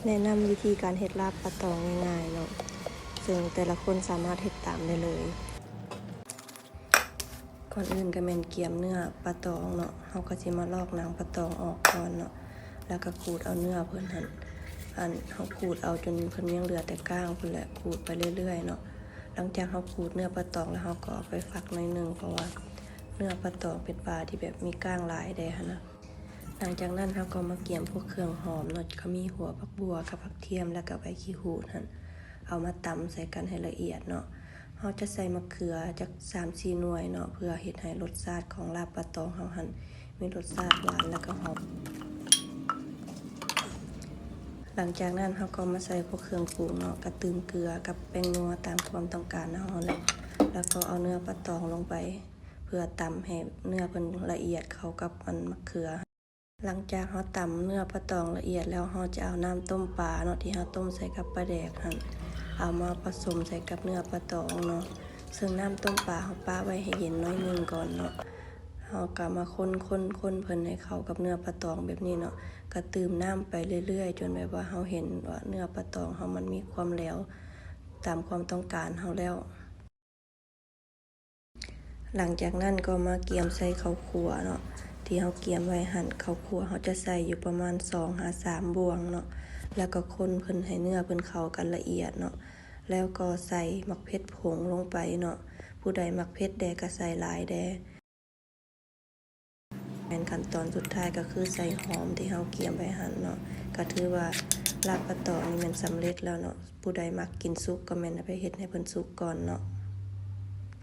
ແນະນຳວິທີການເຮັດລາບປາຕອງງ່າຍໆເນາະ ເຊິ່ງແຕ່ລະຄົນສາມາດເຮັດຕາມໄດ້ເລີຍ. ກ່ອນອື່ນກໍແມ່ນກຽມເນື້ອປາຕອງເນາະ, ເຮົາກໍຊິມາລອກໜັງປາຕອງອອກກ່ອນເນາະ ແລ້ວກໍຂູດເອົາເນື້ອເພິ່ນຫັ້ນ ອັນ ເຮົາຂູດເອົາຈົນເພິ່ນຍັງເຫຼືອແຕ່ກ້າງພຸ້ນແຫຼະ, ຂູດໄປເລື້ອຍໆເນາະ. ຫຼັງຈາກເຮົາຂູດເນື້ອປາຕອງແລ້ວ ເຮົາກໍເອົາໄປຝັກໜ້ອຍໜຶ່ງ ເພາະວ່າເນື້ອປາຕອງເປັນປາທີ່ແບບມີກ້າງຫຼາຍແດ່ຫັ້ນນະ. ຫຼັງຈາກນັ້ນເຮົາກໍມາກຽມພວກເຄື່ອງຫອມເນາະ, ກໍມີຫົວຜັກບົ່ວກັບຜັກທຽມ ແລ້ວກໍໃບຂີ້ຫູດຫັ້ນ ເອົາມາຕຳໃສ່ກັນໃຫ້ລະອຽດເນາະ. ເຮົາຈະໃສ່ໝາກເຂືອຈັກສາມສີ່ໜ່ວຍເນາະ ເພື່ອເຮັດໃຫ້ລົດຊາດຂອງລາບປາຕອງເຮົາຫັ້ນມີລົດຊາດຫວານ ແລ້ວກໍຫອມ. ຫຼັງຈາກນັ້ນເຮົາກໍມາໃສ່ພວກເຄື່ອງປຸງເນາະ, ກະຕື່ມເກືອກັບແປ້ງນົວຕາມຄວາມຕ້ອງການເຮົາຫັ້ນແຫຼະ, ແລ້ວກໍເອົາເນື້ອປາຕອງລົງໄປ ເພື່ອຕຳໃຫ້ເນື້ອເພິ່ນລະອຽດເຂົ້າກັບອັນໝາກເຂືອ. ຫຼັງຈາກເຮົາຕຳເນື້ອປາຕອງລະອຽດແລ້ວ ເຮົາຈະເອົານ້ຳຕົ້ມປາເນາະ ທີ່ເຮົາຕົ້ມໃສ່ກັບປາແດກຫັ້ນ ເອົາມາປະສົມໃສ່ກັບເນື້ອປາຕອງເນາະ. ເຊິ່ງນ້ຳຕົ້ມປາເຮົາປະໄວ້ໃຫ້ເຢັນໜ້ອຍໜຶ່ງກ່ອນເນາະ. ເຮົາກໍມາຄົນໆໆເພິ່ນໃຫ້ເຂົ້າກັບເນື້ອປາຕອງແບບນີ້ເນາະ, ກໍຕື່ມນ້ຳໄປເລື້ອຍໆ ຈົນແບບວ່າເຮົາເຫັນວ່າເນື້ອປາຕອງເຮົາມັນມີຄວາມແຫຼວຕາມຄວາມຕ້ອງການເຮົາແລ້ວ. ຫຼັງຈາກນັ້ນກໍມາກຽມໃສ່ເຂົ້າຂົ້ວເນາະ ທີ່ເຮົາກຽມໄວ້ຫັ້ນ. ເຂົ້າຂົ້ວເຮົາຈະໃສ່ຢູ່ປະມານສອງຫາສາມບ່ວງເນາະ, ແລ້ວກໍຄົນເພິ່ນໃຫ້ເນື້ອເພິ່ນເຂົ້າກັນລະອຽດເນາະ, ແລ້ວກໍໃສ່ໝາກເຜັດຜົງລົງໄປເນາະ. ຜູ້ໃດມັກເຜັດແດ່ກໍໃສ່ຫຼາຍແດ່. ແມ່ນຂັ້ນຕອນສຸດທ້າຍກໍຄືໃສ່ຫອມທີ່ເຮົາກຽມໄວ້ຫັ້ນເນາະ. ກໍຖືວ່າລາບປາຕອງນີ້ແມ່ນສຳເລັດແລ້ວເນາະ. ຜູ້ໃດມັກກິນສຸກກໍແມ່ນເອົາໄປເຮັດໃຫ້ເພິ່ນສຸກກ່ອນເນາະ.